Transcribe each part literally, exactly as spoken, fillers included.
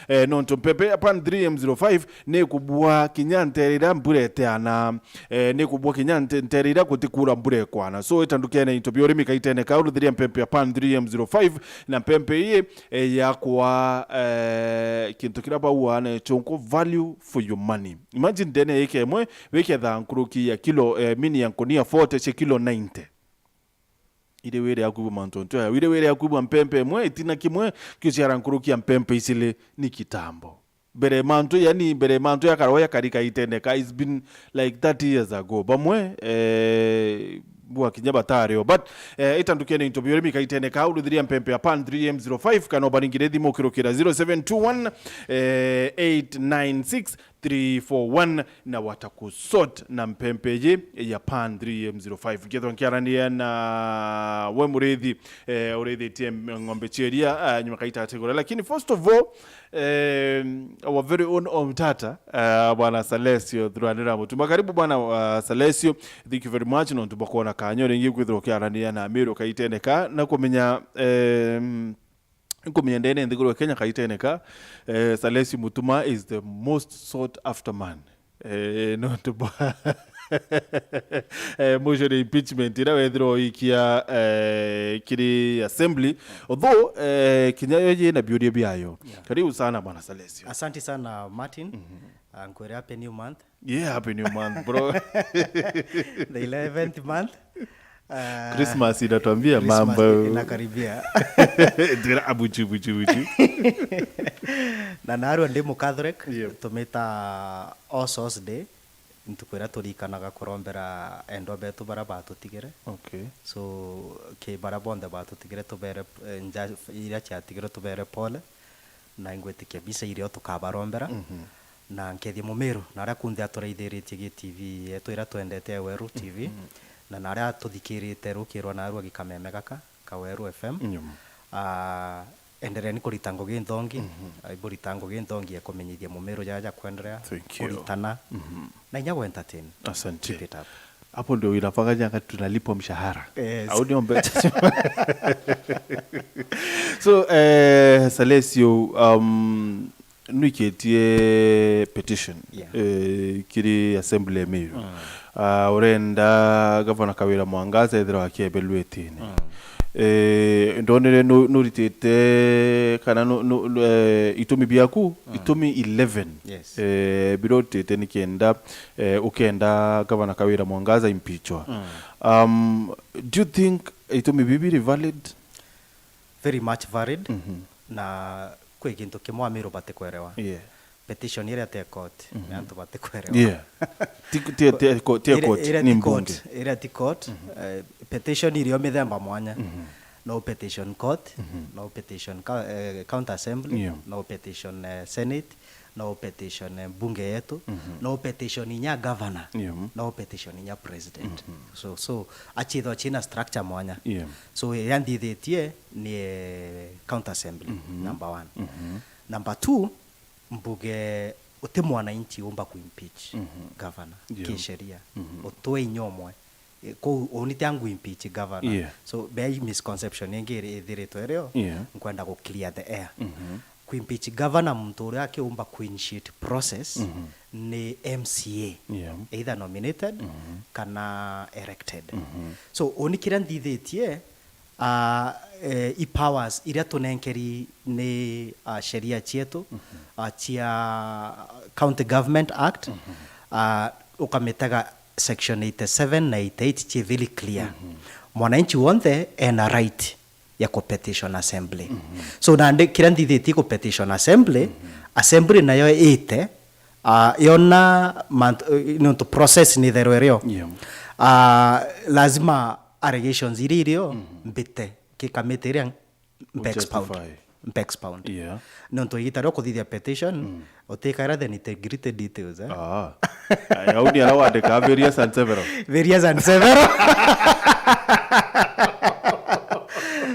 Eh, nontu mpempe ya Pan three M zero five ni kubua kinya ntere iria mbura iteana. Eh, ni kubua kinya nte-, ntere iria gutikura mbura ikwana. So, itandukene into bia urimi kaitene ka uruthiria mpempe ya Pan three M zero five, na mpempe ii, eh, yakwa, eh, kintu kiria bauga ni chonko value for your money. Imagine ndene ya ika imwe, wiketha nkuruki ya kilo, eh, mini ya nkunia forty cia kilo ninety. Iri wire ya kwigua mantu ntu aya. Iri wire ya kwigua mpempe imwe, itina kimwe, kiuciara nkuruki ya mpempe icili ni kitambo. Mbere mantu, yani, mbere mantu ya karwa ya karika itene ka, it's been like thirty years ago. Bamwe, eh, bwa kinya batario. But, eh, itandukene into bia urimi kaitene ka uruthiria mpempe ya Pan three M zero five, kana ubaringire thimu ukirukira zero seven two one, eh, eight nine six, three four one, na watakusort na mpempe iji ya Pan three M zero five. Ngethwa nkiarania na we murithi, eh, urithitie ng'ombe cia iria, ah, nyuma kaita atigura. Lakini first of all, eh, our very own Omtata, ah, Bwana Salesio Thuranira Mutuma. Karibu Bwana, ah, Salesio. Thank you very much. Nontu bwa kuona kanya ringi kwithirwa ukiarania na Amiru kaitene ka na kumenya, eh, nkumenya ndene nthiguru ya Kenya kaitene ka, eh, Salesi Mutuma is the most sought after man. Eh, nontu bwa, eh, motion ya impeachment iria wethirwa uikia, eh, kiri assembly. Although, eh, kinya yo yina biuria biayo. Yeah. Karibu sana Bwana Salesi. Asante sana, Martin. Mhm. Ah, nkwire happy new month. Yeah, happy new month, bro. The eleventh month. Ah, Christmas inatuambia Christmas mambo inakaribia. Ndira abuchi, buchi, buchi. Na narua ndi mu Catholic, yep, tumita All Souls Day. Ntuku iria turikanaga kurombera endwa betu baria batutigire. Okay. So, ki baria bonthe batutigire tubere, eh, nja iria ciatigire tubere pole. Na ingwitikia misa irio tukabarombera. Mhm. Na nkethia Mumiru, na aria kunthe aturaithiritie gi T V yetu iria twendete ya Weru T V, mhm, na, na aria tuthikirite rukirwa na ruagi kameme gaka ka Weru F M. Nyuma. Ah, endereni kurita ngugi nthongi, mhm, ah, iburita ngugi nthongi ya kumenyithia Mumiru jaja ja kwenderea, thank you, kuritana, mhm, na inya gu entertain. Asante. Keep it up. Hapo ndio inafanya tunalipwa mshahara. Yes. Au ndio mbe-, so, eh, Salesio, um, nwikitie petition, yeah, eh, kiri assembly ya Meru. Mm. Ah, urenda Gavana Kawira Mwangaza ethirwa akiebelua itine. Mm. Eh, ndonere nu-, nuritite kana nu-, nu-, nu-, eh, itumi biaku, mm, itumi eleven. Yes. Eh, biria utite ni kenda, eh, ukenda Gavana Kawira Mwangaza impeachwa. Mm. Um, do you think itumi biu biri valid? Very much valid. Mhm. Na kwi gintu kimwe Amiru batikwerewa. Yeah. Petition iria ti court, mhm, ni antu batikwerewa. Yeah. Ti, ti, ti, ti court, ni mbunge. Iria ti court, mhm, eh, petition irio mithemba mwanya. Mhm. No petition court, mhm, no petition cou-, eh, county assembly, yeah, no petition, eh, senate, no petition, eh, mbunge yetu, mhm, no petition inya governor, yeah, no petition inya president. Mhm. So, so, achithwa china structure mwanya. Yeah. So, iria nthithitie ni, eh, county assembly, mhm, number one. Mhm. Number two, mbuge uti mwananchi umba kuimpeach, mhm, governor, yeah, kisheria. Mhm. Utwe inya umwe. Eh, kou uni ti angu impeach governor. Yeah. So, be misconception ingi iri-, ithiritwe irio, yeah, nkwenda gu clear the air. Mhm. Kuimpeach governor, muntu uria akiumba kuinitiate process, mhm, ni M C A, yeah, either nominated, mhm, kana elected. Mhm. So, uni kiria nthithitie, ah, eh, i powers iria tunenkeri ni, ah, sheria cietu, mhm, ah, cia County Government Act, mhm, ah, ukamitega section eighty-seven na eighty-eight cie very clear. Mhm. Mwananchi wonthe ena right ya ku petition assembly. Mhm. So, nandi kiria nthithitie ku petition assembly, mhm, assembly nayo ite, ah, yona mant-, eh, nontu process ni theru irio. Yeah. Ah, lazima allegations iria irio, mhm, mbite ki committee iria mpe expound. Justify. Mpe expound. Yeah. Nontu igita ria kuthithia petition, mm, utikaira the nitty-gritty details, eh? Ah. Ai, au ni ara wandika various and several. Various and several.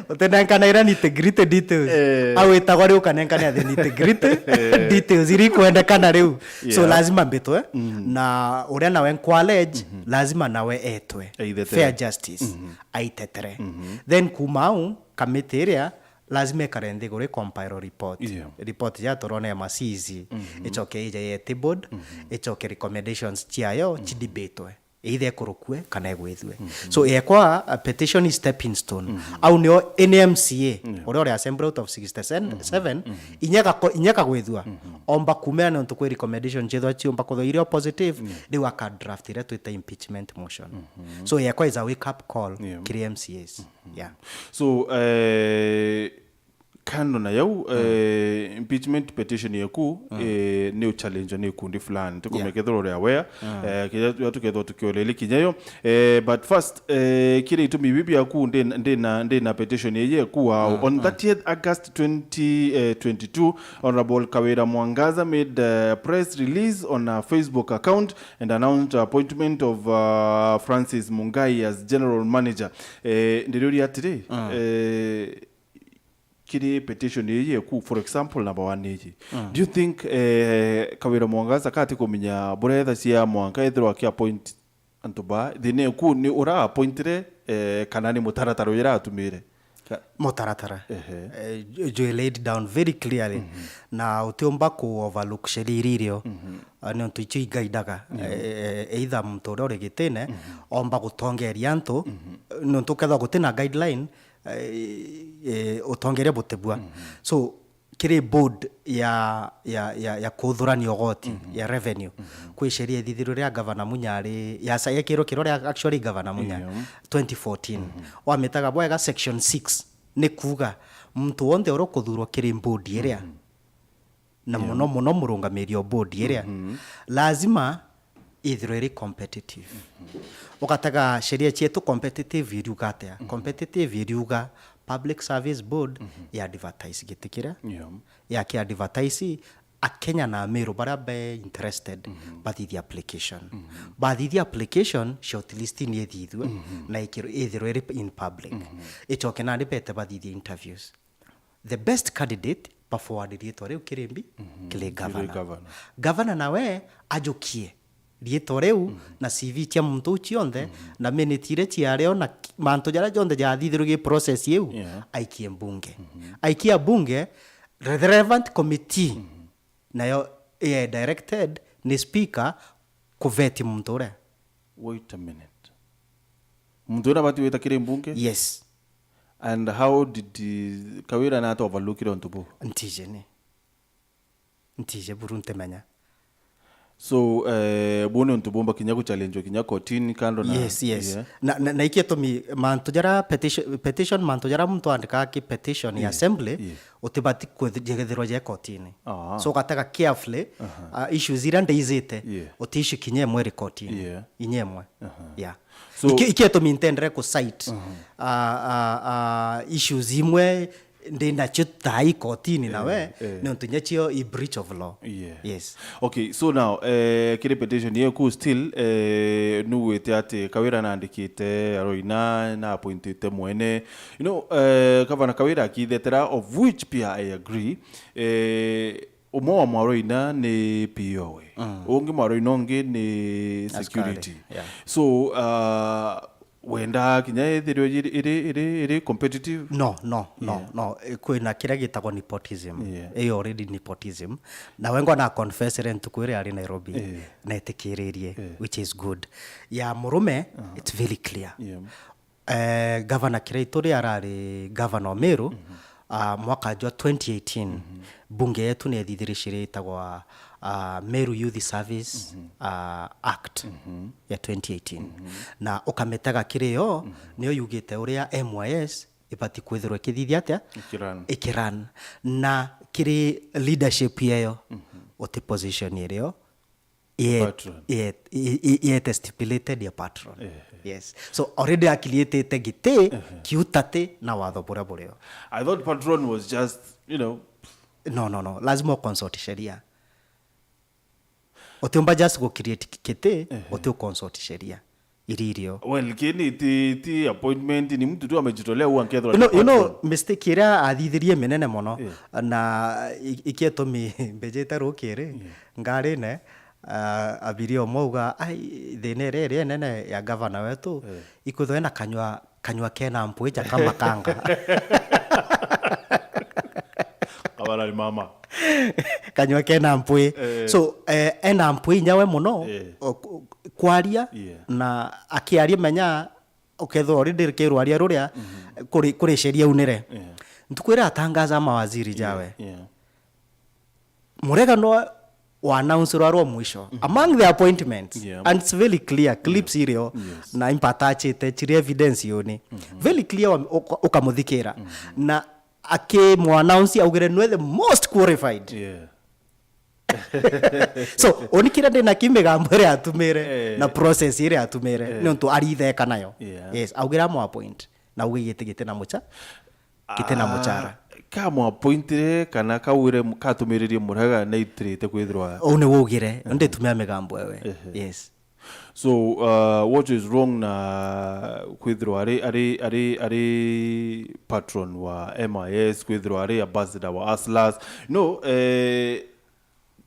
Utenenkana ira nitty-gritty details. Eh. Au itagwa riu ukanenkana the nitty-gritty, eh, details iri kwendekana riu. So, yeah, lazima mbitwe. Mm. Na uria nawe nkwa allege, mhm, lazima nawe etwe. Aithetere. Fair justice. Mhm. Aitetere. Mhm. Then kuma au, committee iria lazima ikare nthiguru i compile report. Yeah. Report ya turone ya masizi, mhm, icoke ije ye tabled, mhm, icoke recommendations ciayo, mhm, cidebatwe. Either ikurukue kana igwithue. Mhm. So, yekwa, a petition is stepping stone. Mhm. Au nio any M C A, yeah, uria uri assembly out of sixty-seven, mhm, inya gako-, inya kagwithua, mhm, omba kumira nontu kwi recommendation ciethwa ciumba kwithwa irio positive, yeah, riu aka draft iria twita impeachment motion. Mhm. So, yekwa is a wake up call, yeah, kiri M C As. Mhm. Yeah. So, eh, kando na yau, mm, eh, impeachment petition yeku, mm, eh, ni uchallenge ni ikundi fulani. Tukumenya, yeah, kethirwa uri aware, mm, eh, kinya tukethwa tukioreria kinya yo. Eh, but first, eh, kiri itumi bibi biaku ndi, ndi na, ndi na petition yeyi yeku wao. Mm, on, mm, thirtieth August twenty, eh, twenty-two, Honorable Kawira Mwangaza made, eh, press release on a Facebook account and announced appointment of, uh, Francis Mungai as general manager. Eh, ndiriuria atiri, mm, eh, kiri petition iji yeku, for example, number one iji. Mm. Do you think, eh, Kawira Mwangaza kati kumenya buretha cia mwanka ethirwa aki appoint antu ba thina eku ni ura appointire, eh, kana ni mutaratara uyu iratumire? Ka- Mutaratara. Ehe. Eh, ju-, ju laid down very clearly. Mhm. Na utiumba ku overlook sheria irio. Mhm. Ah, nontu icio igaidaga. Yeah. Eh, eh, either muntu uria uri gitine, mhm, omba gutongeria antu, mhm, nontu ukethwa gutina guideline, eh, eh, utongeria butibua. Mhm. So, kiri board ya, ya, ya, ya kuthurania ugoti, mhm, ya revenue, mhm, kwi sheria ithithirio ria gavana Munya ari, ya sa-, yekirwo kirwo ria actually gavana Munya, yeah, twenty fourteen. Mhm. Wamitaga bwega section six, ni kuuga muntu wonthe uri kuthurwa kiri board iria, mhm, na, yeah, muno muno murungamiri o board iria, mhm, lazima ithirwe iri competitive. Mhm. Ugatega sheria cietu competitive iriuga atia? Mhm. Competitive iriuga Public Service Board, mhm, ya advertise giti kiria, yeah, ya ki advertise, Akenya na Ameru baria be interested, mhm, bathithia application. Mhm. Bathithia application, shortlist ni ithithue, mhm, na ikirwe, ithirwe iri in public. Mhm. Icoke nandi bete bathithia interviews. The best candidate baforward riitwa riu kiri mbi, mhm, kiri, kiri governor. Governor. Governor nawe ajukie riitwa riu, mhm, na C V cia muntu uu cionthe, mhm, na minute iria ciario na ki-, mantu jaria jonthe jathithirwe gi process iu, yeah, aikie mbunge. Mhm. Aikia mbunge, the relevant committee, mhm, nayo i directed ni speaker kuveti muntu uria. Wait a minute. Muntu uria abati gwita kiri mbunge? Yes. And how did, uh, Kawira nata overlookire untu buu? Ntije ni. Ntije buru ntimenya. So, eh, buu ni untu bumba kinya guchallengewa kinya kotini kando na. Yes, yes. Yeah. Na, na, na iki itumi mantu jaria petition, petition, mantu jaria muntu aandikaga ki petition ya, yeah, assembly, yeah, utibati kwithirwa je kotini. Ah. So ugatega carefully, aha, uh, issues iria ndizite, yeah, uti issue kinya imwe iri kotini. Yeah. Inya imwe. Aha. Yeah. So iki, iki itumi ntendere ku cite, aha, uh, uh, uh, issues imwe ndi nacio thaa ii kotini nawe, eh, eh, nontu inya cio i breach of law. Yeah. Yes. Okay, so now, eh, kiri petition yeku still, eh, nugwite ati Kawira naandikite aroina, na appointite mwene. You know, eh, Gavana Kawira akithetera, of which pia I agree. Eh, umwe wa mwaroina ni P O we. Mm. Ungi mwaroina ungi ni askari, security. Yeah. So, uh, wenda kinya ithirwe iri, iri, iri, iri competitive? No, no, no, yeah, no. Eh, kwina kiria gitagwa nepotism. Yeah. Eh, already nepotism. Na wengwa na confessere ntuku iria ari Nairobi, yeah, na etikiririe, yeah, which is good. Ya murume, uh-huh, it's very clear. Yeah. Eh, Gavana Kiraitu ria arari gavana o Meru, mhm, ah, mwaka jwa twenty eighteen, mhm, bunge yetu ni ethithirie sheria itagwa, ah, Meru Youth Service, mhm, ah, Act, mhm, ya twenty eighteen. Mhm. Na ukamitega kiri yo, mhm, niyo yugite uria M Y S ibati kwithirwa ikithithia atia? Ikirun. Ikirun. Na kiri leadership yeyo, mhm, uti position irio. Yet, patron. Yet, i-, i-, yet stipulated ya patron. Eh, eh. Yes. So already akilietete giti, ehe, kiutati na watho buria burio. I thought patron was just, you know. No, no, no. Lazima uconsult sheria. Utiumba just go create ki-, kiti, ehe, uti uconsult sheria. Iririo. Well, kini ti, ti appointment, ni mtu tu amejitolea huwa nkethwa. You know, ni you know, patron. Mistake iria athithirie minene mono, yeah, na i-, ikietumi mbejete rukiri, yeah, ngarine, ah, abiria umwe auga, "Ai, thina iria iri nene ya gavana wetu, eh, ikwithwa ena kanywa, kanywa kena mpwija kama kanga." Wala ni mama. Kanyua kena mpwi. Eh. So, eh, ena mpwi inya we muno, eh, o-, ku-, kwaria, yeah, na akiaria menya, ukethirwa already rikirwaria ruria, mhm, kuri, kuri sheria unire. Yeah. Ntuku iria atangaza mawaziri jawe. Yeah. Murega no wa announce rwa rwa mwisho. Mhm. Among the appointments, yeah, and it's very clear, clips, yeah, irio, yes, na impa attachite, chiri evidence yoni. Mhm. Very clear wa-, uka-, ukamuthikira. Mhm. Na akimu announce augire nwe the most qualified. Yeah. So, oni kiria ndina kimigambo iria atumire, eh, na process iria atumire, eh, nontu aritheka nayo. Yeah. Yes, augire amu appoint. Na uge giti, giti na mucha, giti na muchara. Ah, kamu appointire kana kawire mu-, katumiririe Murega na itirite kwithirwa. Uu ni wugire, mhm, nditumia migambo ewe. Ehe. Yes. So, uh, what is wrong na kwithirwa ari, ari, ari, ari patron wa M I S, kwithirwa ari ambassador wa Hustlers? No, eh,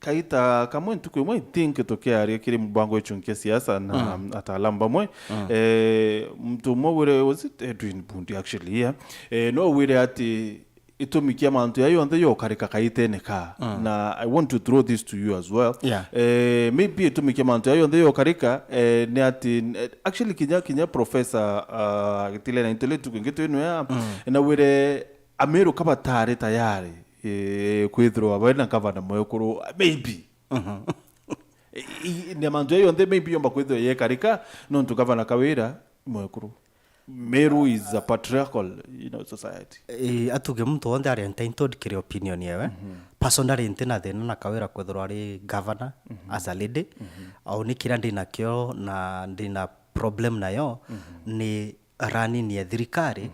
kaita kamwe ntuku imwe, I think, tukiaria kiri mubango wechu nkia siasa na, mm, ataalamu bamwe, mm, eh, muntu umwe wire, was it Edwin Bundi actually, yeah? Eh, no wire ati itumi kia mantu ya yonthe yokarika kaitene ka. Mm. Na I want to throw this to you as well. Yeah. Eh, maybe itumi kia mantu ya yonthe yokarika, eh, ni ati, eh, actually kinya, kinya professor, uh, Gitile na into letu kingi twinwe ya, mm, na wire Ameru kabatari tayari, eh, kwithirwa bari na gavana mwekuru, maybe. Mhm. I, i, ni mantu ya yonthe maybe yomba kwithirwa yekarika, nontu gavana Kawira mwekuru. Meru is a patriarchal, you know, society. Eh, atuge muntu wonthe ari entitled kiri opinion yewe. Mhm. Personally, nti na thina na Kawira kwithirwa ari governor, mhm, as a lady. Mhm. Au ni kiria ndi nakio na ndi na problem nayo, mhm, ni running ya thirikari, mhm,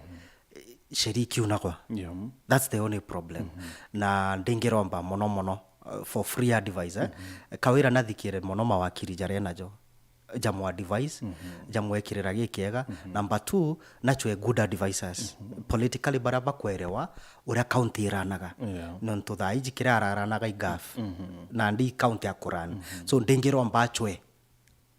eh, sheria ikiunagwa. Yeah. That's the only problem. Mhm. Na ndingiromba mono mono, uh, for free advice, eh? Mhm. Kawira nathikire mono mawakiri jaria najo. Jamu advise, mhm, jamwekirira gikiega. Mhm. Number two, nachwe good advisors. Mhm. Politically, bara bakwerewa uria county iranaga. Yeah. Nontu thaa iji kiria araranaga i gov. Mhm. Na ndi county akurani. Mhm. So, ndingiromba achwe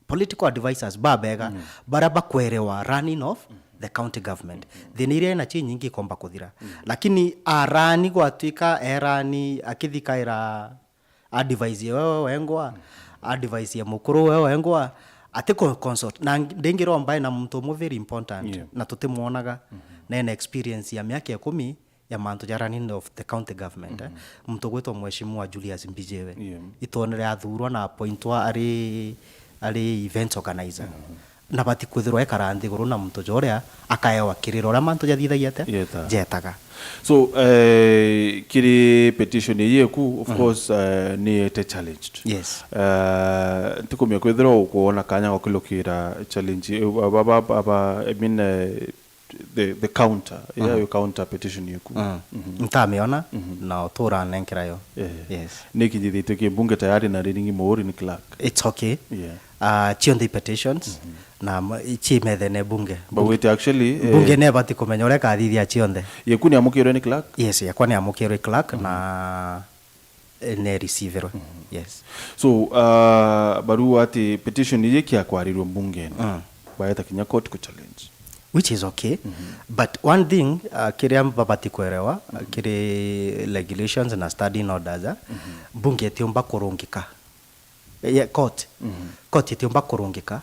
political advisors babega, mm, bara bakwerewa running of, mm, the county government. Mm. Thina iria ena chi nyingi ikomba kuthira. Mm. Lakini arani gwatuika erani akithikaira advice ya wewe wengwa, mm, advice ya mukuru wewe wengwa, ati ko-, consult. Na ndingiromba ena muntu umwe very important, yeah, na tutimwonaga, mm-hmm, na ena experience ya miaka ikumi ya mantu ja running of the county government, eh. Mhm. Muntu ugwitwa Mheshimiwa Julius Mbijiwe. Yeah. Itwonere athurwa na appointwa ari, ari events organizer. Mhm. Na bati kwithirwa ekara nthiguru na muntu joria akaewa kiriro uria mantu jathithagia atia? Yeta. Jetaga. So, eh, kiri petition iyi eku, of, mhm, course, eh, ni ete challenged. Yes. Eh, ntikumia kwithirwa ukuona kanya gwa kwilukira challenge, eh, aba, aba, aba, I mean, eh, the, the counter, yeah, mhm, your counter petition yeku. Mm. Mhm. Ntamiona, mhm, na utura nenkera yo. Eh. Yes. Ni kinyithitwe ki mbunge tayari na Riringi Muhuri ni clerk. It's okay. Yeah. Ah, cionthe i petitions, mhm, na m-, i-, ci methene bunge. But wait, actually, eh, bunge nebati kumenya uria ikathithia cionthe. Yeku ni amukirwe ni clerk? Yes, yakwa ni amukirwe clerk, mhm, na eh, ne receiverwe. Mhm. Yes. So, uh, barua ati petition iji kia kwarirwe mbungene, mm, baeta kinya court ku challenge. Which is okay. Mhm. But one thing, uh, kiria babati kwerewa, uh, mhm, kiri regulations na standing orders, uh, mhm, mbunge itiumba kurungika. Eh, yeah, court. Mhm. Court itiumba kurungika,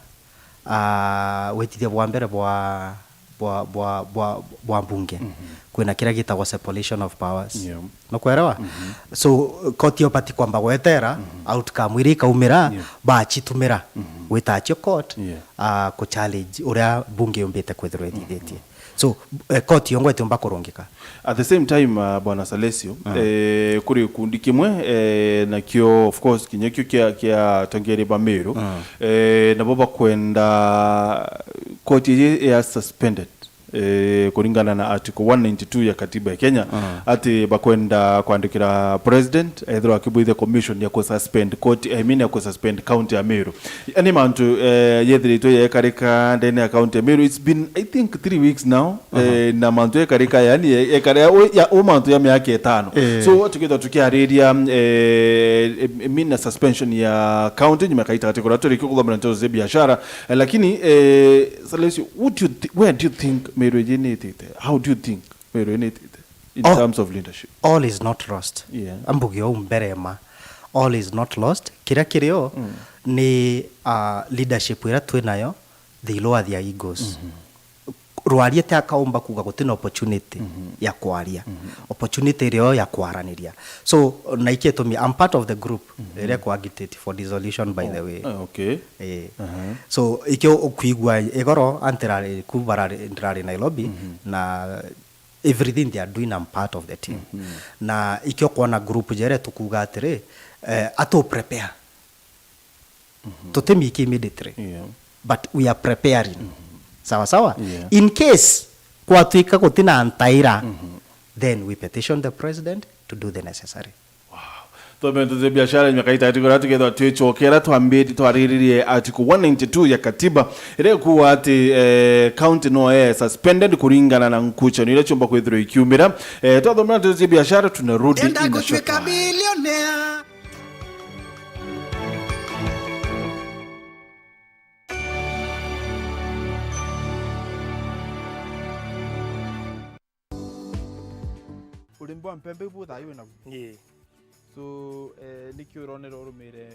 ah, witithia bwa mbere bwa, bwa, bwa, bwa, bwa mbunge. Mhm. Kwina kiria gitagwa separation of powers. Yeah. Nukwerewa? Mhm. So, court yo bati kwamba gwetera, mhm, outcome iria ikaumira, yeah, bachitumira. Mhm. Gwita achio court, yeah, ah, ku challenge uria mbunge yumbite kwithirwa ithithitie. Mhm. So, eh, court yongwa itiumba kurungika. At the same time, uh, Bwana Salesio, mm, eh, kuri gikundi kimwe, eh, nakio, of course, kinya kio kia, kia atongeria ba Meru, mm, eh, nabo bakwenda court iji ya suspended, eh, kuringana na article one ninety-two ya katiba ya Kenya, mm, ati bakwenda kwandikira president, ethirwa akibwithia commission ya kususpend court, I mean, ya kususpend county ya Meru. Ni mantu, eh, yethiritwe yekarika ndene ya county ya Meru. It's been, I think, three weeks now. Mhm. Eh, na mantu yekarika, yani, ye-, yekare-, o, ya, o mantu ya miaka itano. Eh. So, tukithwa tukiariria, eh, eh, mina suspension ya county, nyuma kaita gati kuria turi kuthomera nteto cia biashara. Eh, lakini, eh, Salesio, what do you thi-, where do you think Meru iji nitite? How do you think Meru iji nitite? in Oh. terms of leadership. All is not lost. Yeah. Ambuge ou mbere ma. All is not lost. Kiria kirio Mm. ni, uh, leadership iria twinayo, they lower their egos. Mhm. Rwarie te akaumba kuga gutina opportunity Mhm. ya kwaria. Mhm. Opportunity irio ya kwaraniria. So, na ikio itumi, I'm part of the group Mhm. iria ku agitate for dissolution, by Oh, the way. Ah, okay. Eh. Aha. So, ikio ukwigua igoro, antirari ku barari, ndirari Nairobi, Mhm. na everything they are doing, I'm part of the team. Mhm. Na ikio kwona group jere tukuga atiri, eh, atu prepare. Mhm. Tutimiki immediately. Yeah. But we are preparing. Mhm. Sawa sawa? Yeah. In case kwatuika gutina ntaira, Mhm. then we petition the president to do the necessary. Wow. Twambe ntuti biashara imwe kaita ati kuria tukethwa twicokera twambiri twariririe article one ninety-two ya katiba iria ikuuga ati, eh, county no, eh, suspended kuringana na nkuchano iria ciumba kwithirwa ikiumira. Eh, twathomera ntuti cia biashara, tunarudi in a short while. Ndenda gutuika billionaire. Urimi bwa mpempe ibu thayu wina bu? Ii. So, eh, niki uronera urumire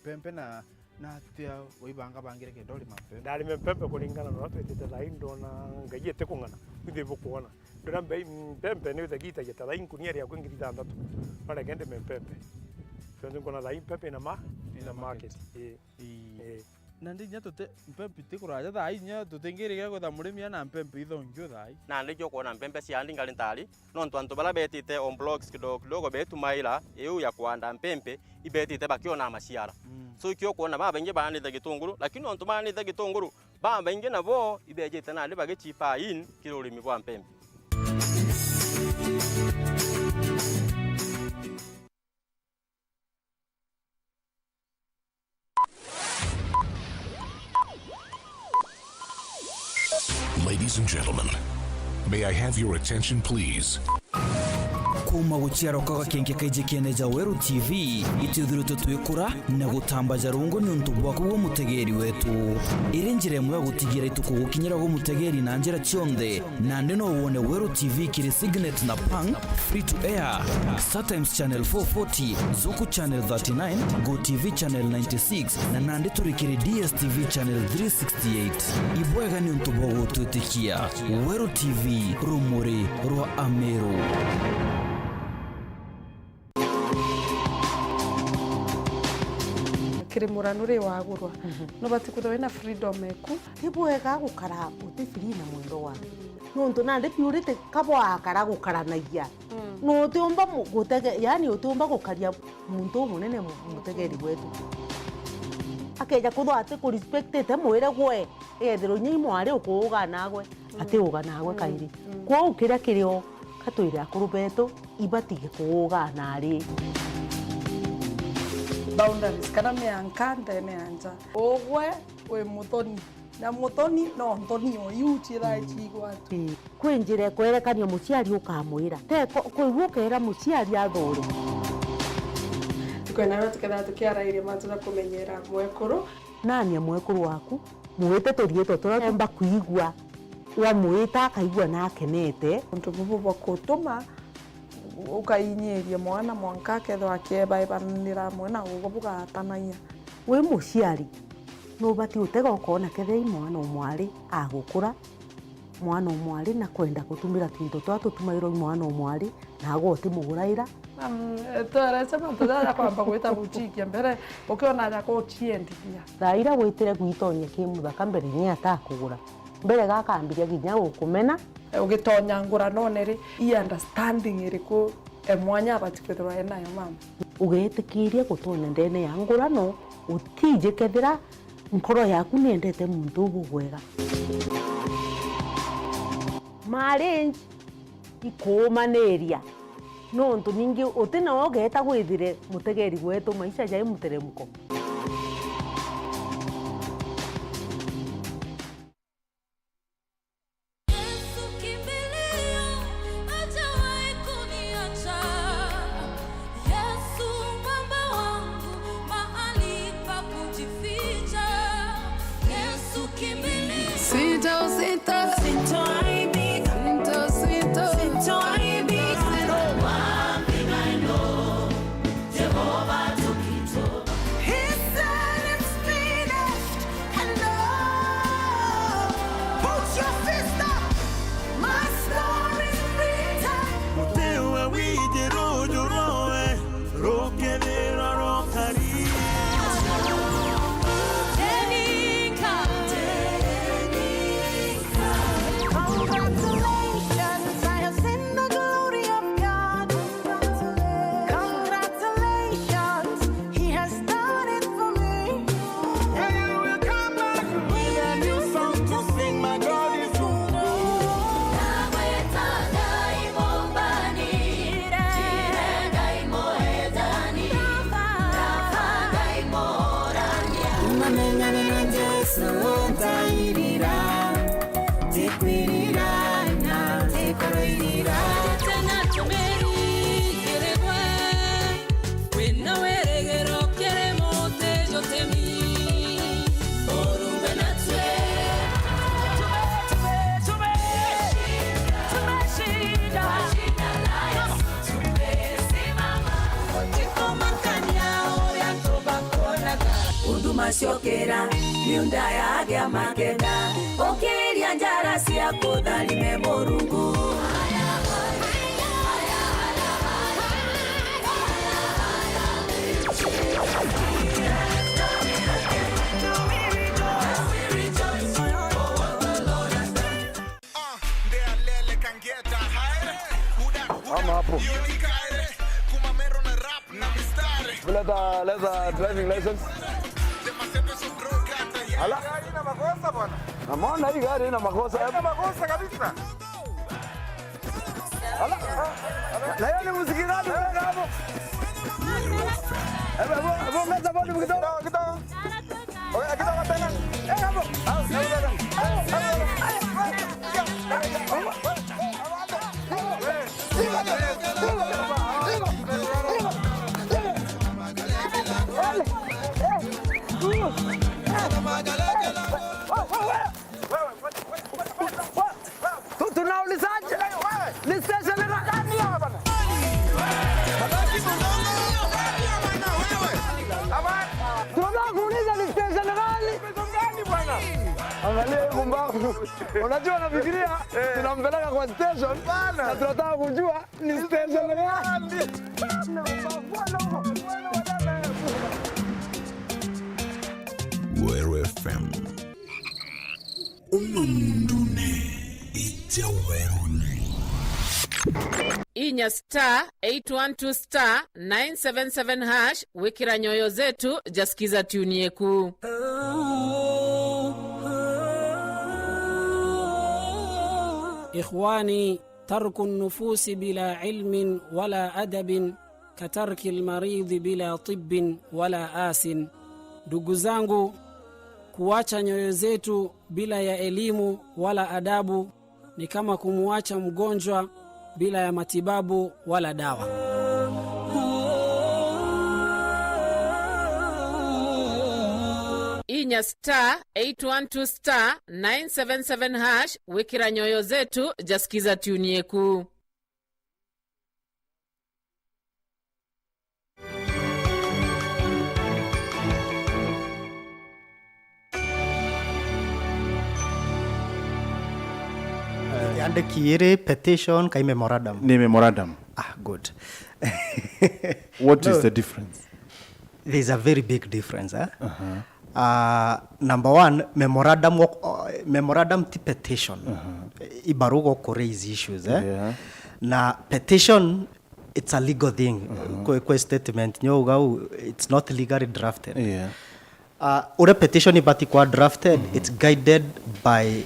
mpempe na, na atia waibangabangire kenda urima mpempe? Ndarime mpempe kuringana na uria twitite thayu, ndona Ngai etikung'ana. Ithui bukwona. Ndona mbei, mpempe ni withe gitagia ta thayu nkunia riaku ngiri ithanthatu. Bareke ndime mpempe. Kionje nkona thayu mpempe ina ma-, ina market. Ii. Ii. Ii. Nandi inya tute, mpempe ti kuraja thaai, inya tutingirigia kwitha murimi ena mpempe ithongi u thaai. Nandi ikio ukwona mpempe ciandi ngari ntari, nontu antu baria betite on blocks kidogo kidogo betumaira iu ya kwanda mpempe, ibetite bakiona maciara. Mm. So ikio ukwona babaingi baandite gitunguru, lakini nontu baandite gitunguru, babaingi nabo ibejite nandi bagichipa in kiri urimi bwa mpempe. Ladies and gentlemen, may I have your attention, please? Kuuma guciarwa kwa gakenke kaiji kiene ja Weru T V, itwithiritwe twikura na gutambaja rungu niuntu bwaku gwe mutegeeri wetu. Iri njira imwe ya gutigira itukugukinyira gwe mutegeeri na njira cionthe. Nandi no wone Weru T V kiri Signet na Pang, free to air, Star Times Channel four forty, Zuku Channel thirty-nine, Go T V Channel ninety-six, na nandi turi kiri D S T V Channel three sixty-eight. Ibwega niuntu bwa gutwitikia. Weru T V, rumuri rwa Ameru. Kiri muranu ri wagurwa, mhm, nubati kwithirwa wina freedom eku. Ti bwega gukara uti free na mwendwa waku. Nontu nandi purity kabwakara gukaranagia. Mm. Na utiumba mu-, gutege-, yani utiumba gukaria muntu umunene mu-, mutegeri wetu. Akeja kwithirwa ati kurespectite mwire gwe, egethirwa inya i mwari ukuuga nagwe, mm, ati uga nagwe, mm, kairi. Mm. Kwou kiria kirio, ka twire akuru betu, ibatige kuuga nari. Boundaries, kana mianka ndene ya nja. Ugwe wi muthoni, na muthoni no nthoni o iu ciithae, mm, ciigwatu. Ii. Kwi njira ikwerekania muciari ukamwira. Te ko-, kwigua ukeera muciari athure. Tukwenda na tukethira tukiarairia mantu ja kumenyera mwekuru. Nani e mwekuru waku? Mwite turiitwa turia tumba kwigua, wamwita akaigua na akenete. Untu bubu bwa kutuma ukainyiria mwana mwanka akethirwa akiebaebanira amwe na ugwe bugatanagia. Wi muciari, nubati utega ukoona kethira i mwana o mwari agukura, mwana o mwari na kwenda gutumira twinto turia tutumairwa i mwana o mwari, nagwe utimuguraira. Um, twarece mantu jaja kwamba gwita guchikia mbere, ukiona aja kuchiendithia. Thaa iria witire gwitonya ki muthaka mbere inya atakugura, mbere gakambiria kinya gukumena. Ugitonya nguranone ri, i understanding iriku e mwanya abati kwithirwa enayo mama? Ugetikiria gutonya ndene ya ngurano, utiji kethira nkoro yaku niendete muntu uu bubwega. Marriage ikuumaniria, nontu ningi uti nawe ugeeta gwithire mutegeri wetu maisha jai muteremko. Yesu kimbilio, hajawahi kuniacha. Yesu mwamba wangu, mahali pa kujificha. Yesu kimbilio. Sita, sita. Sitaaibika. Sita, sita. Sitaaibika. Maciokera miunda ya agia makenda, ukiria njara cia kutharime Murungu. Ama hapo. Leta, leta driving license. Ala. Gari ina makosa bwana. Namuona hii gari ina makosa. Ina makosa kabisa. Ala. Na hiyo ni muziki gani unaweka hapo? Hebu, hebu, hebu ongeza volume kidogo. Kidogo, kidogo. Ongeza kidogo tena. Eh, hapo. Tu-, tunaulizaje? Ni station gani? Tunataka kuuliza ni station gani? Angalia hii pumbavu. Unajua, nafikiria tunampeleka kwa station na tunataka kujua ni station gani. Weru F M. Uno mundune ija weruni. Inya star eight one two star nine seven seven hash, wikira nyoyo zetu jasikiza tune yeku. Ikhwani, tarku nufusi bila ilmin wala adabin katarki lmaridhi bila tibbin wala asin. Ndugu zangu, kuacha nyoyo zetu bila ya elimu wala adabu ni kama kumuacha mgonjwa bila ya matibabu wala dawa. Inya star eight one two star nine seven seven hash, wikira nyoyo zetu jasikiza tune yeku. Yandiki iri petition kai memorandum? Ni memorandum. Ah, good. What is No. the difference? There's a very big difference, eh? Uh-huh. Uh, number one, memorandum wa, uh, memorandum ti petition. Uh-huh. Ibaruga ku raise issues, eh? Yeah. Na petition, it's a legal thing. Uh-huh. Kwe, kwe statement nyo ugau, it's not legally drafted. Yeah. Uh, ure petition ibati kwa drafted, mm-hmm, it's guided by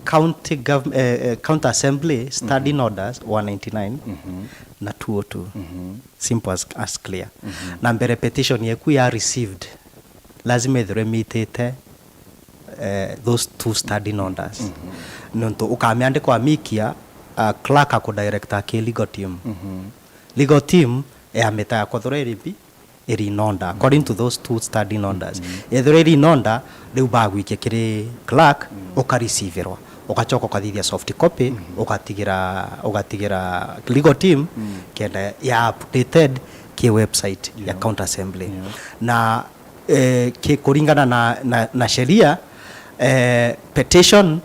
county gov-, eh, eh, county assembly standing, mm-hmm, orders one ninety-nine, mm-hmm, na two oh two. Mm-hmm. Simple as, as clear. Mm-hmm. Na mbere petition yeku ya received, lazima ithirwe mitite, eh, those two standing orders. Mm-hmm. Nontu ukamiandika wamikia, uh, clerk akudirecta ki legal team. Mm-hmm. Legal team yamita ya kuthirwa iri mbi, iri in order, according to those two standing orders. Mm-hmm. Ethirwa iri in order, riu bagwikia kiri clerk, mm, ukaricivirwa, ugacoka ukathithia soft copy, mm-hmm, ugatigira, ugatigira legal team, mm, kenda ya updated ki website ya, yeah, county assembly. Yeah. Na, eh, ki kuringana na, na, na sheria, eh, petition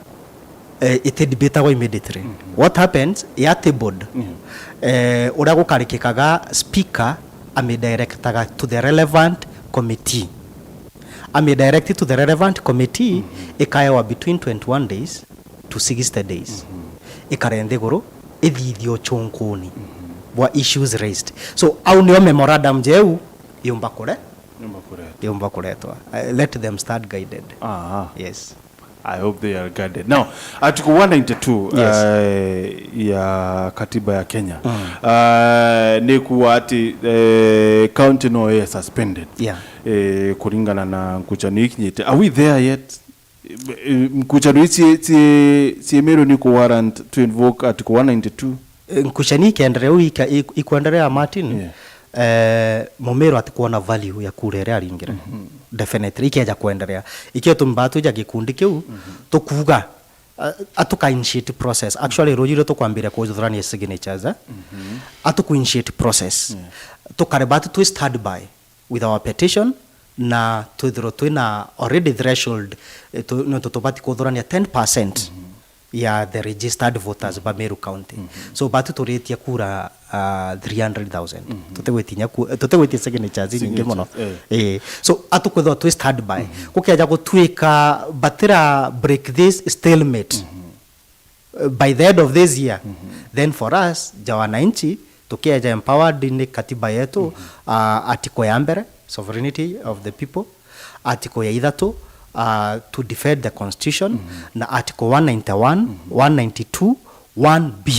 eh, itidebatagwa immediately. Mm-hmm. What happens? Ya tabled. Mm-hmm. Eh, uria gukarikikaga, speaker amidirectaga to the relevant committee. Amidirect to the relevant committee, mm-hmm, ikaewa between twenty-one days to sixty days. Mm-hmm. Ikare nthiguru, ithithie ucunkuni, mm-hmm, bwa issues raised. So, au nio memorandum jeu yumba kure-, yumba kuretwa. Yumba kuretwa. Eh, let them start guided. Aha. Yes. I hope they are guarded. Now, Article one ninety-two, yes, eh, ya katiba ya Kenya, mm, eh, ni kuuga ati, eh, county no ye suspended. Yeah. Eh, kuringana na nkuchano ikinyite. Are we there yet? Eh, nkuchano ici ci, ci, ci Meru ni ku warrant to invoke Article one ninety-two? Eh, nkuchani ikiendelea u ika-, ik-, ikwendelea, Martin, yeah, eh, Mumiru atikwona value ya kura iria aringire. Mhm. Definitely, ikeja kwendelea. Ikio tumbaa twija gikundi kiu, mhm, tukuuga, a, atuka initiate process. Actually, ruuju rio tukwambiria kuthurania signatures, eh? Mhm. Atuku initiate process. Yeah. Tukareba ati twi stand by with our petition, na twithirwe twina already threshold, eh, tu-, nontu tubati kuthurania ten percent ya the registered voters ba Meru County. So batu turitie kura, ah, three hundred thousand. Tutigwitia ku-, tutigwitia signatures nyingi muno. Signatures, eh. Eh. So atukwithirwa twi standby. Gukeja gutwika batira break this stalemate, uh, by the end of this year, then for us, ja wananchi, tukieja empowered ni katiba yetu, uh, article ya mbere, sovereignty of the people, article ya ithatu, uh, to defend the constitution, na article one ninety-one, one ninety-two, one B.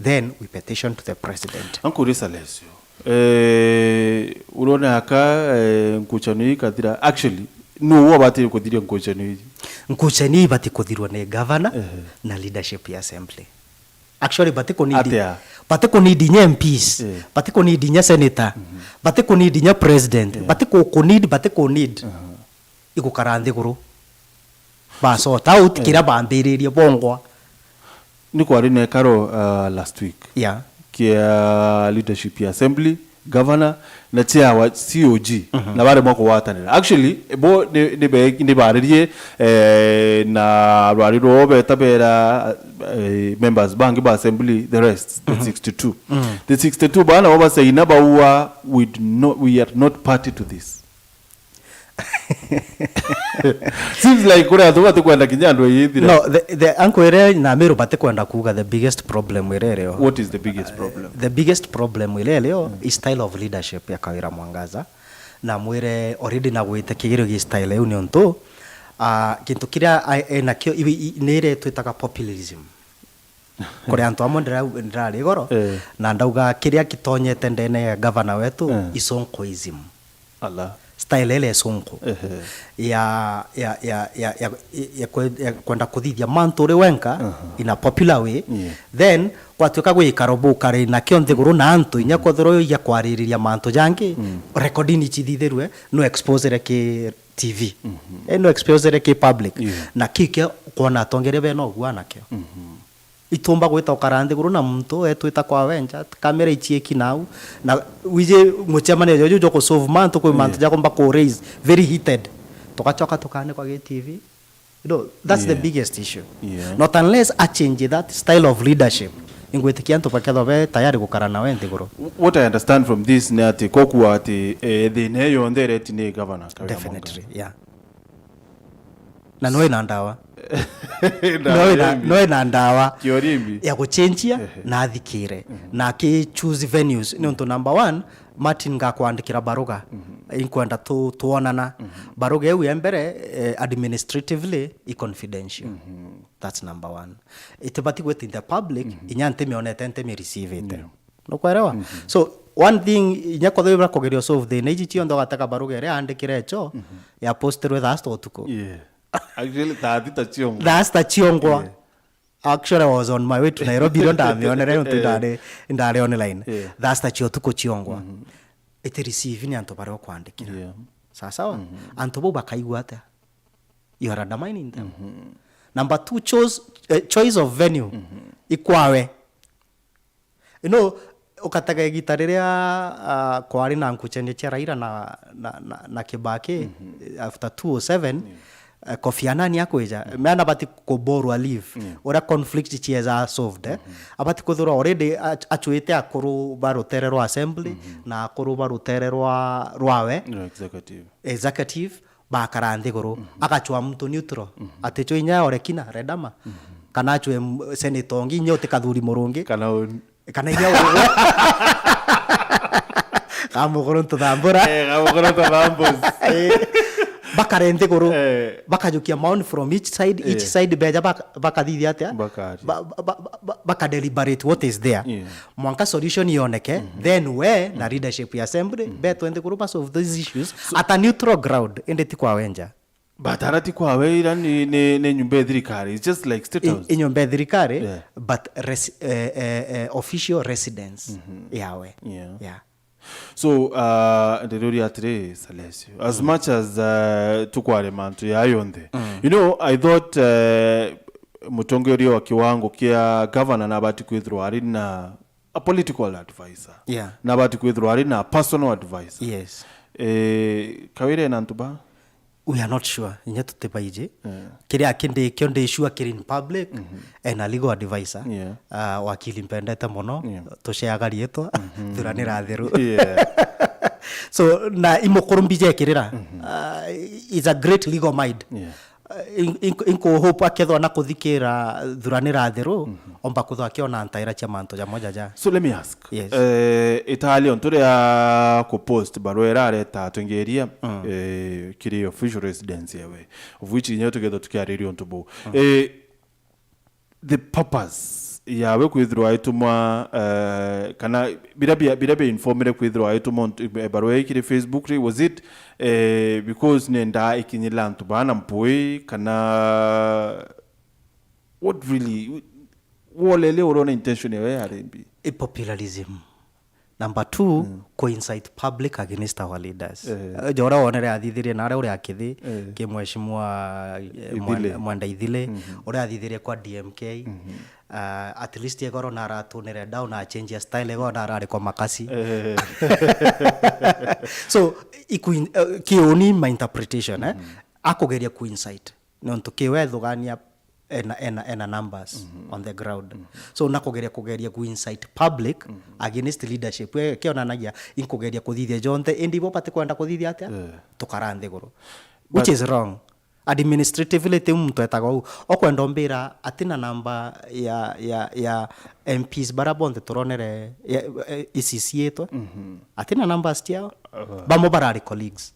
Then we petition to the president. Ankuria Salesio, eh, urona aka, eh, nkucanio ikathira. Actually, nuu abatire kuthiria nkucanio iji? Nkucanio ibati kuthirwa ni governor na leadership ya assembly. Actually, bati ku need, atia? Bati ku need inya M Ps, eh, bati ku need inya senator, bati ku need inya president, bati ku, ku need, bati ku need. Igukara nthiguru. Ba sort out kiria bambiririe bongwa. Ni kwari na ikaro, uh, last week. Yeah. Kia leadership ya assembly, governor, na chair wa C O G, na baremwa kugwatanira. Actually, bo ni, ni be-, ni baririe, eh, na rwari rwo beta bera, eh, members bangi ba assembly, the rest, the sixty-two. The sixty-two bana bo basaina baua, "We do not, we are not party to this." Seems like kuri antu batikwenda kinya andu eyithire. No, the, the, ankwire na Meru batikwenda kuuga the biggest problem iria irio. What is the biggest problem? The biggest problem iria irio is style of leadership ya Kawira Mwangaza. Na mwire already na gwite kigirio gi style iu niuntu, ah, kintu kiria ai-, enakio ibi-, i-, ni iria twitaga populism. Kuri antu amwe ndira-, ndirari igoro, eh, na ndauga kiria kitonyete ndene ya gavana wetu, eh, is sonkoism. Ala. Style ile ya sonko. Ehe. Ya, ya, ya, ya, ya, ya kwe-, ya kwenda kuthithia mantu uri wenka, aha, in a popular way. Yeah. Then, gwatuika gwikaro bukari nakio nthiguru na antu inya kwethirwa ya kwaririria mantu jangi, mm, recording ichithithirwe, no exposere ki T V. Mhm. Eh, no exposere ki public. Yeah. Na kiu kia kwona atongeria bena ugua nakio. Mhm. Itumba gwita ukara nthiguru na muntu etwita kwa wenja, kamera ichieki nau, na wiji mucemanio joju jo kusolve mantu, kwi mantu, yeah, jakomba ku raise very heated. Tugachoka tukanikwa gi T V. You know, that's the, yeah, biggest issue. Yeah. Not unless a change that style of leadership. Ingwitikia antu bakethwa be tayari gukara nawe nthiguru. What I understand from this ni ati kokua ati, eh, thina iyo yonthe ireti ni governor Kawira Mwangaza. Definitely, yeah. Na no ina ndawa. Ndawa no ina, ya imbi. No ina ndawa. Kioria imbi. Ya guchenjia, ehe, na athikire. Mhm. Na aki choose venues. Ni untu number one, Martin ngakwandikira baruga. Mhm. Inkwenda tu-, tuonana. Mhm. Baruga iu ya mbere, eh, administratively, i confidential. Mhm. That's number one. Itibati gwita in the public, mhm, inya ntimionete, ntimi receive-ite. Yeah. Nukwelewa? Mhm. So, one thing, inya kwethirwa ibura kugeria solve thina iji cionthe, ugatega baruga iria aandikire echo, mhm, ya postirwe thaa sita utuku. Yeah. Actually, thaa thita ciongwa. Thaa sita ciongwa. Yeah. Actually, I was on my way to Nairobi, irio ndamionere, nontu, eh, ndari, ndari online. Yeah. Thaa sita cia utuku ciongwa. Mhm. Iti receive ni antu baria ukwandikira. Yeah. Sawa sawa? Mhm. Antu bau bakaigua atia? You are undermining them. Mhm. Number two, choice, eh, choice of venue. Mhm. Ikwawe. You know, ukatega igita riria, ah, kwari na nkuchanio cia Raila na, na, na, na Kibaki, mhm, after two oh seven, yeah, eh, Kofi Annan akwija, mhm, mena bati kuborwa leave. Yeah. Uria conflict chieza solved, eh. Mhm. Abati kuthirwa already ach-, achwite akuru ba rutere rwa assembly, mhm, na akuru ba rutere rwa, rwawe. Yeah, executive. Executive. Bakara nthiguru, mhm, agachwa muntu neutral, mhm, ati chwe inya ore kina Redama, mhm, kana achwe m-, senator ungi inya uti Kathuri Murungi. Kana un- Kana inya u- Kamukuru ntuthambura. Eh, kamukuru ntuthambus. Eh, bakare nthiguru, eh, bakajukia maoni from each side, each, eh, side beja bak-, bakathithia atia? Bakaria. Ba-, ba-, ba-, ba-, bakadeliberate what is there. Yeah. Mwanka solution yoneke, mhm, then we na, mhm, leadership ya assembly, mhm, betwe nthiguru ba solve these issues at a neutral ground, indi ti kwa wenja. But ara ti kwawe, ira ni, ni, ni nyumba ya thirikari. It's just like State House. I, i nyumba ya thirikari, yeah, but resi-, eh, eh, eh, official residence, mhm, yawe. Yeah. Yeah. So, uh, ndiriuria atiri, Salesio, as, mm, much as, uh, tukwaria mantu ya yonthe, mm, you know, I thought, uh, mutongoria wa kiwango kia governor nabati kwithirwa ari na a political advisor. Yeah. Nabati kwithirwa ari na personal advisor. Yes. Eh, Kawira ena antu ba? We are not sure. Inya tutibaiji. Yeah. Kiria kindi kio ndi sure kiri in public, ena legal advisor. Yeah. Uh, wakili mpendete muno. Yeah. Tuceaga riitwa. Thuranira thiru. Yeah. So, na imukuru mbijekirira. Uh, is a great legal mind. Yeah. Inkuhope akethwa na kuthikira thuranira thiru, omba kuthwa akiona ntaira cia mantu jamwe jaja. So let me ask. Yes. Eh, itali ontu ria kupost barua irareta twingiria eh, kiri official residence yawe, of which inyo tukethwa tukiariria untu buu. Eh, the purpose yawe kwithirwa aitumwa eh, kana biria bia biria bia informire kwithirwa aitumwa untu- eh, barua ii kiri Facebook ri, was it eh, because nenda ikinyira antu bana mpui, kana what really, wolele urona intention yawe yari mbi? I popularism. Number two, ku incite public against our leaders. Eh. Eh, ja uria wonere athithirie na aria uri akithi, ki mheshimiwa eh, Ithile. Mwenda- Mwenda Ithile, uria athithirie kwa D M K. Uh, at least egoro na aratunire down, a change ya style, egoro na arari kwa makasi. So iku uh, kiuni my interpretation eh, akugeria ku incite nontu kiwe ethugania ena, ena, ena numbers on the ground. So nakugeria kugeria ku incite public against leadership. We kionanagia inkugeria kuthithia jonthe, indi ibo bati kwenda kuthithia atia? Tukara nthiguru, which is wrong. Administratively ti muntu etaga uu. Okwenda umbira atina namba ya, ya, ya M Ps bara bonthe turonere ya- eh, iciciitwe, atina numbers ciao. Bamwe barari colleagues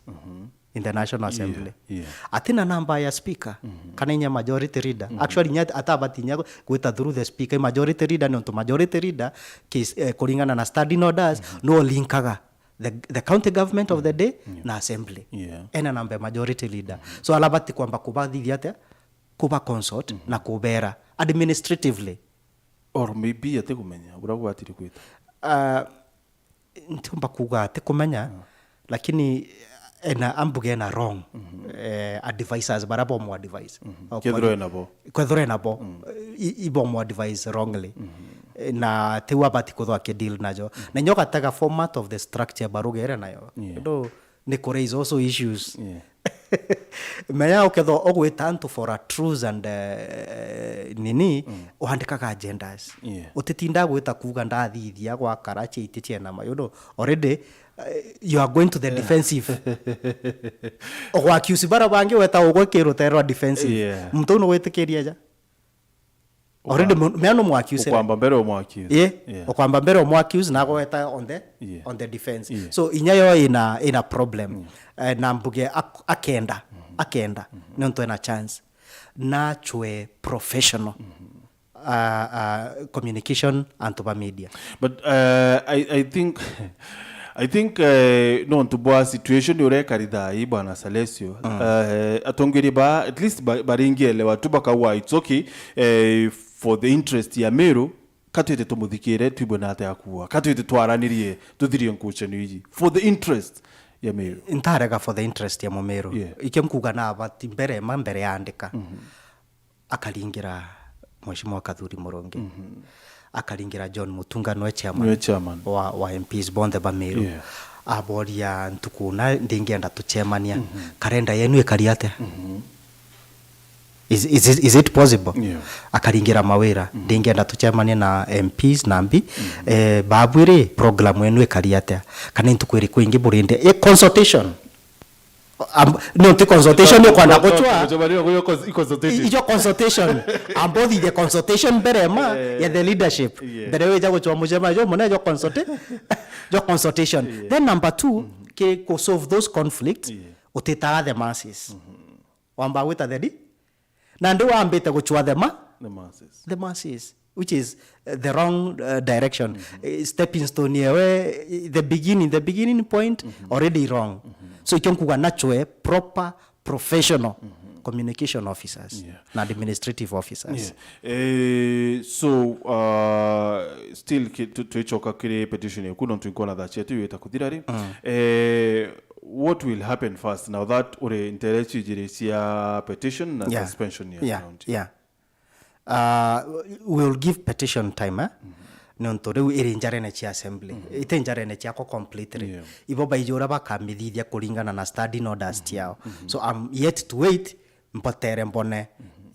in the National Assembly. Yeah. Atina namba ya speaker, kana inya majority leader. Actually, inya atabati inya gwita through the speaker, majority leader, nontu majority leader kis- eh, kuringana na standing orders, no linkaga the, the county government of the day na assembly. Yeah. Ena namba ya majority leader. So alabati kwamba kubathithia atia, kuba consult na kubera administratively. Or maybe atikumenya buria gubatirie kwita. Uh, ntiumba kuuga ati kumenya, lakini ena ambuge ena wrong eh, advisors bara bomu advise. Kethirwa ena bo. Kwethirwa ena bo. I- ibomu advise wrongly. Eh, na tiu abati kuthwa aki deal najo. Na nyo gatega format of the structure barugere nayo. Yeah. Ndo ni ku raise also issues. Yeah. Menya ukethwa ugwita antu for a truce and uh, nini, uandikaga agendas. Yeah. Utitinda gwita kuuga ndathithia gwakara cia iti ciena ma, you know, already uh, you are going to the defensive. Ugwa accuse bara bangi weta ugwe kiruterwa defensive. Yeah. Muntu unu gwitikiria ja. Already mu- mea no mu accuse. Ukwamba mbere umu accuse. Yeah. Yeah. Ukwamba mbere umu accuse na agweta on the Yeah. on the defense. Yeah. So inya yo ina ina problem. Eh, na mbuge ak- akenda, akenda nontu ena chance. Nachwe professional uh, uh, communication antu ba media. But uh, I, I think I think uh, nontu bwa situation uria ikari thaa ii, bwana Salesio, uh, atongeria ba at least ba- baringielewa tu bakauga it's okay uh, for the interest ya Meru, katwite tumuthikire twibwe na atia akuuga, katwite twaranirie tuthirie ngucanio iji for the interest ya Meru. Ntarega for the interest ya Mumiru. Yeah. Ikio nkuuga na abati mbere ma mbere yaandika. Akaringira Mheshimiwa Kathuri Murungi, akaringira John Mutunga, nwe chairman, nwe chairman wa, wa M Ps bonthe ba Meru. Yeah. Aboria ntuku na ndingienda tucemania, karenda yenu ikari atia? Is, is, it, is it possible? Yeah. Akaringira Mawira, ndingienda tucemanie na M Ps na mbi, eh, babwire program yenu ikari atia? Kana ntuku iriku ingi burinde? Eh, consultation. Am- no, ti consultation yo kwenda gucwa. Ijo consultation. Ambothithie consultation mbere ma ya the leadership. Yeah. Mbere wija gucwa mucema jo mune jo consulta- jo consultation. Yeah. Then number two, ke ku solve those conflicts, utitaga the masses. Wamba gwita the di- na ndi wambite gucwa the ma- The masses. The masses, which is uh, the wrong uh, direction. Uh, stepping stone yewe, uh, the beginning, the beginning point already wrong. So ikio nkuga nachwe proper professional communication officers. Yeah. Na administrative officers. Yeah. Eh, so uh, still ki- tu- twicoka kiri petition yaku, nontu nkwona thaa cietu iwita kuthira ri. Eh, what will happen first now that uri ntere cijiri cia petition na Yeah. suspension ya Yeah. County? Yeah. Uh, we'll give petition time, eh? nontu riu iri njarene cia assembly, iti njarene ciakwa completely. Yeah. Ibo baiji uria bakamithithia kuringana na standing orders ciao. So I'm yet to wait, mbotere mbone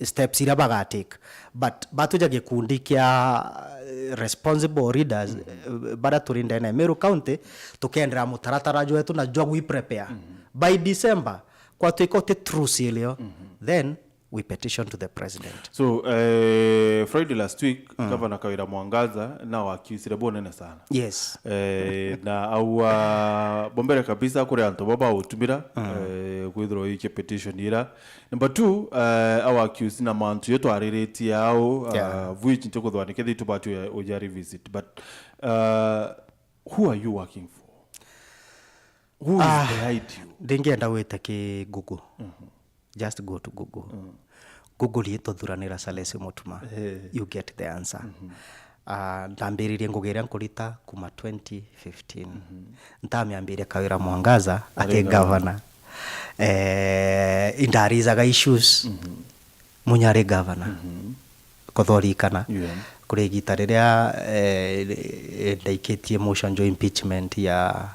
steps iria bagatake. But batuja gikundi kia, eh, responsible leaders, eh, baria turi ndene ya Meru County, tukendera mutaratara jwetu na jwa gwi prepare. By December, kwatwika uti true silio, then we petition to the president. So, eh, Friday last week, Governor Kawira Mwangaza na wakiusire bunene sana. Yes. Eh, na aua bombere kabisa kuri antu baba utumira, eh, kwithirwa ikia petition ira. Number two, eh, awa accuse na mantu yo twariritie au, Yeah. uh, which nti kuthwa ni kethi tubati uja, uja revisit. But, uh, who are you working for? Who is Ah, behind you? Ndingienda wite ki Google. Just go to Google. Google yitwa Thuranira Salesi Mutuma. Eh. You get the answer. Ah, ndambiririe ngugi iria nkurita kuma twenty fifteen. Ntamiambiria Kawira Mwangaza aki Arega. Governor. Eh, indarizaga issues. Munya ari governor. Kuthorikana. Yeah. Kuri igita riria, eh, ndaikitie motion jo impeachment ya,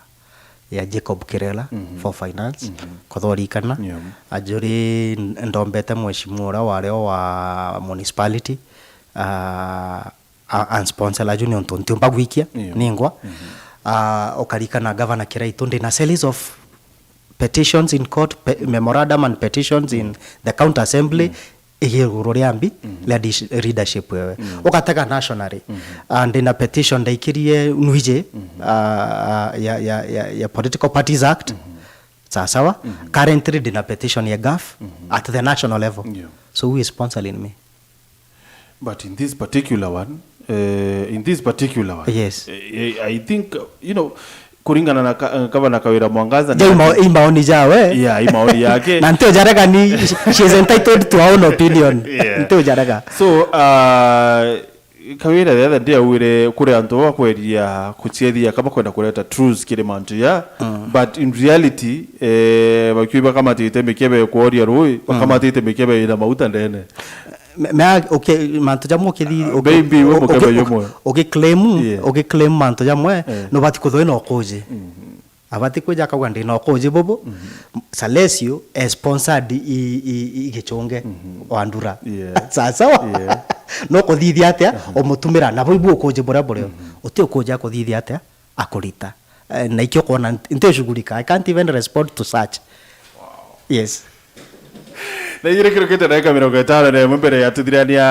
ya Jacob Kirela for finance. Kuthorikana. Yeah. Ajuri n-, ndombete mheshimiwa uria wari o wa municipality, ah, a-, ansponsor aju niuntu ntiumba gwikia, Yeah. ningwa. Ah, ukarikana Governor Kiraitu, ndina series of petitions in court, pe-, memorandum and petitions in the county assembly, iguru ria mbi, leadersh-, leadership wewe. Ugatega nationally. Ah, ndina petition ndaikirie nwiji, ah, ya, ya, ya, ya Political Parties Act. Sawa sawa. Currently ndina petition ya gov at the national level. Yeah. So who is sponsoring me? But in this particular one, eh, in this particular one, Yes. eh, eh, I think, uh, you know, kuringana na ka-, eh, Gavana Kawira Mwangaza, Ja ima-, i maoni jawe. Yeah, i maoni yake. Na nti ujarega ni, she is entitled to her own opinion. Yeah. Nti ujarega. So, uh, Kawira the other day augire kuri antu bakweria kuciethia kaba kwenda kureta truth kiri mantu ya, but in reality, eh, bakui bakamatite mikebe kworia rui, bakamatite mikebe ina mauta ndene. Me, me, okay, mantu jamwe ukithi-, Ah, uki-, maybe we u-, mukebe uki-, jumwe. Uki-, ukiclaim, Yeah. ukiclaim mantu jamwe, Eh. nubati kuthwa na ukuji. Abati kwija akauga, "Ndi na ukuji bubu." Salesio e sponsored i, i, i gichunge wa Ndura. Yeah. Sawa sawa? Yeah. No kuthithia atia umutumira na bubu ukuji buria burio? Uti ukuji akuthithia atia akurita? Eh, na ikio kwona nti-, nti shughulika. I can't even respond to such. Yes. Na ijiri kirukite ndagika mirongo itano na imwe mbere ya tuthirania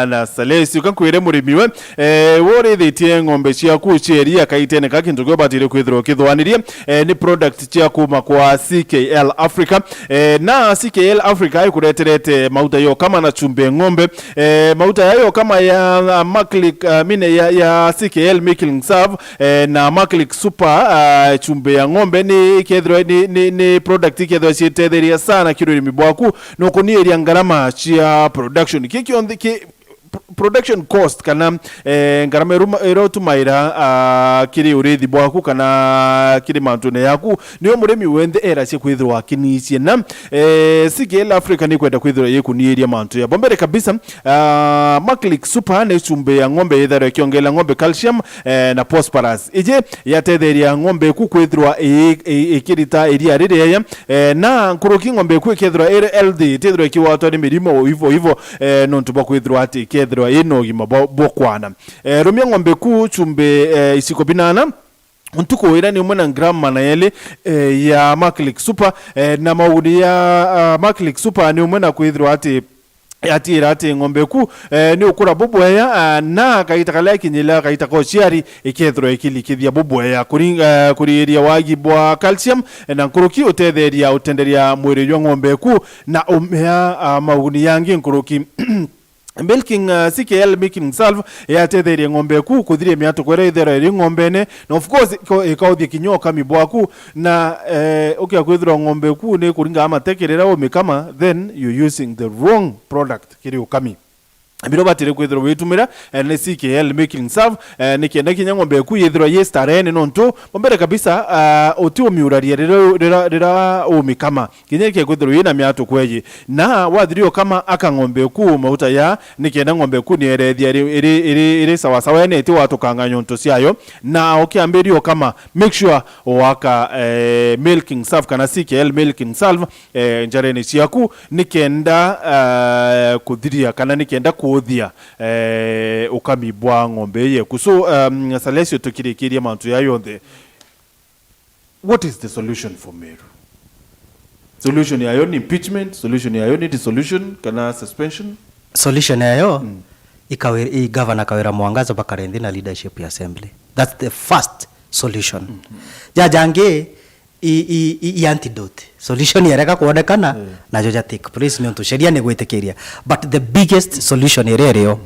na Salesi. Uka nkwire murimi we, eh, we urithitie ng'ombe ciaku cia iria kaitene ka kintu kio ubatire kwithirwa ukithwanirie, eh, ni product cia kuma kwa C K L Africa. Eh, na C K L Africa ikureterete mauta ya ukama na chumbi ng'ombe. Eh, mauta ya ukama ya, uh, Maclick, uh, mine ya, ya C K L Milking Salve, eh, na Maclick Super, ah, chumbi ya ng'ombe ni ikethirwa ni, ni, ni product ikethirwa cietetheria sana kiri urimi bwaku, na ukuniiria ngarama cia production. Ki kionthe ki pr-, production cost kana, eh, ngarama iruma-, iria utumaira, ah, kiri urithi bwaku kana kiri mantune yaku, nio murimi wenthe eracia kwithirwa akiniicie na, eh, C K L Africa ni kwenda kwithirwa yikuniiria mantu ya bombere kabisa. Ah, Maclick Super ni chumbi ya ng'ombe yitharwa ikiongerera ng'ombe calcium, eh, na phosphorus. Iji yatetheria ng'ombe iku kwithirwa i-, i-, ikirita iria ririega, eh, na nkuruki ng'ombe iku ikethirwa iri healthy, itithirwa ikiwatwa ni mirimo ivo ivo, eh, nontu bwa kwithirwa ati ikethirwa ina ugima bwa, bwa kwana. Eh, rumia ng'ombe iku chumbi, eh, iciko binana ntuku ira ni umwe na gram magana jeri, eh, ya Maclick Super, eh, na mauguni ya, ah, Maclick Super ni umwe na kwithirwa ati atiira ati ng'ombe iku, eh, ni ukura bubwea, ah, na kaita karia ikinyira kaita ka uciari ikethirwa ikilikithia bubwea. Kuring-, eh, kuriiria wagi bwa calcium, eh, na nkuruki utetheria utenderia mwiri jwa ng'ombe iku na umea, ah, mauguni yangi nkuruki. Milking, ah, C K L Milking Salve yatetheria ng'ombe iku kuthiria miatuko iria itherwa iri ng'ombene, na of course, iko-, ikauthia kinya ukami bwaku, na, eh, ukia kwithirwa ng'ombe iku ni kuringa amate kiri riria umikama, then you're using the wrong product kiri ukami. biro batire kwithirwa witumira, eh, ni C K L Milking Serve, eh, ni kenda kinya ng'ombe eku yithirwa yi starene, nontu mbere kabisa, ah, uti umiuraria rira, rira, rira umikama. Kinya ike kwithirwa yina miatu kweji. Na wathiri ukama aka ng'ombe eku mauta ya, ni kenda ng'ombe eku ni erethia iri, iri, iri, iri sawa sawa, yani iti watukanga nyonto ciayo. Na ukiambiria ukama, make sure waka, eh, Milking Serve kana C K L Milking Serve, eh, njarene ciaku, ni kenda, eh, kuthiria kana ni kenda kuuthia, eh, ukami bwa ng'ombe yeku. So, um, Salesio, tukirikiria mantu ya yonthe, what is the solution for Meru? Solution yayo ni impeachment, solution yayo ni dissolution kana suspension? Solution yayo, mm, ikawe-, i Governor Kawira Mwangaza bakare nthi na leadership ya assembly. That's the first solution. Mm-hmm. Jajangi, i, i, i, i antidote. Solution yerega kuonekana, eh, najo ja take place, nontu sheria ni gwitikiria. But the biggest solution iria irio,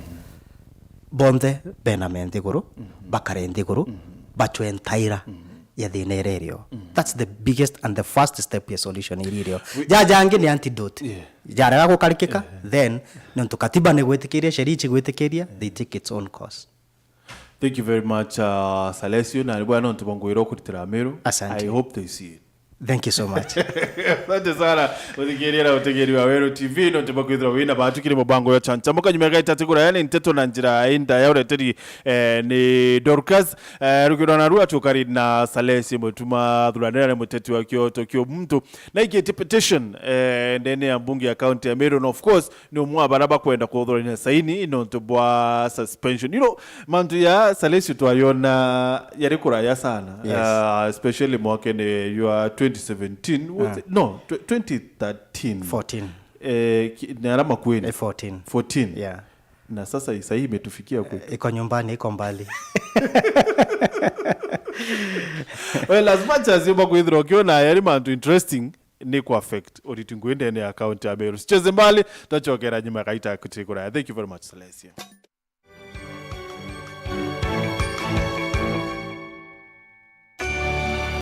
bonthe bename nthiguru, mhm, bakare nthiguru, mhm, bachwe ntaira, mhm, ya thina iria irio. Mhm. That's the biggest and the first step ya solution iria irio. Wi- Jajangi ni antidote. Yeah. Jarega gukarikika, eh, then, nontu katiba ni gwitikiria, sheria ichi gwitikiria, eh, they take its own course. Thank you very much, uh, Salesio, na bwana nontu bongwira ukuritira Meru. Asante. I hope they see it. Thank you so much. Asante sana, uthikiria na utegeri wa Weru T V, nontu bakwithirwa wina batu kiri mubango ya chanchamuka nyuma ya gaita tigura, yani nteto na njira inda ya ureteri, eh, ni Dorcas, eh, rugiro na rua tukari na Salesio Mutuma thuranira ni muteti wa kioto kio muntu na igiti petition, eh, ndene ya mbunge ya county ya Meru, na of course, ni umwe wa baria bakwenda kuthurania saini nontu bwa suspension. You know, mantu ya Salesio twayona yari kuraya sana, yes, uh, especially mwakene jwa twenty seventeen, was, ah, it? No, tw-, twenty thirteen. Fourteen. Eh, ki-, ni ara makwini. Eh, fourteen. Fourteen. Yeah. Na sasa sahi imetufikia kwetu. Eh, iko nyumbani, iko mbali. Well, as much as yumba kwithirwa ukiona yari mantu interesting, ni ku affect uriti ngui ndene ya county ya Meru. Sicheze mbali, twachokera nyuma ya gaita kuti kuraya. Thank you very much, Salesio.